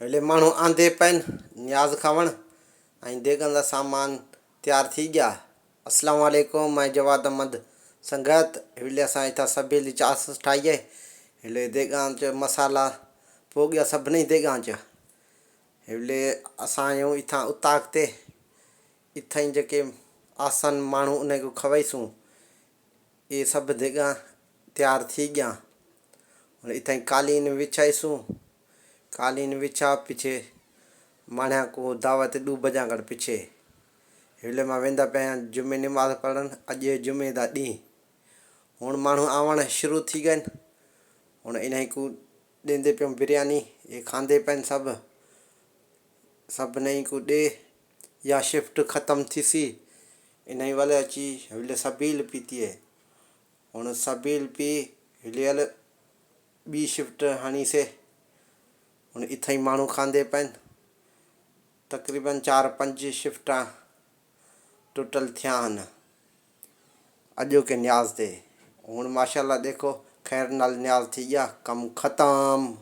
Heli ماڻهو آندي pen نياز کاوڻ ۽ ديڳن دا سامان تيار ٿي ڳيا. اسلام عليڪم مين جواد احمد سنگت هيلي اسان اتان سبيل جي چاس ٺاهي هيلي ديڳان چ مسالا پو ڳيا سڀني ديڳان چ هيلي اسان آيون اتان اتاق تي اتھائين جيڪي آسن ماڻهو انهي کي کوائيسون اهي سڀ ديڳان تيار ٿي ڳيا. هن اتھائين قالين وڇائيسون. قالين وڇا پڇي ماڻهيان ڪو دعوت ڏو بجان کڻ پڇي. هيلي مان ويندا پيا آهيان جمعي نماز پڙهڻ اڄ جمعي دا ڏينهن. هڻ ماڻهو آوڻ شروع ٿي ڳين. هڻ انهي ڪو ڏيندي پيم برياني اهي کاندي پين سڀ. سڀنئي ڪو ڏي يا شفٽ ختم ٿيسي. انهي ولي اچي هيلي سبيل پيتي. هن سبيل پي هليل ٻي شفٽ هڻي سي. هن اٿئي ماڻهو کاندي پين. تقريبن چار پنج شفٽان ٽوٽل ٿيا هن اڄوڪي نياز تي. هن ماشاءالله ڏيکو خير نال نياز ٿي ڳيا ڪم ختم.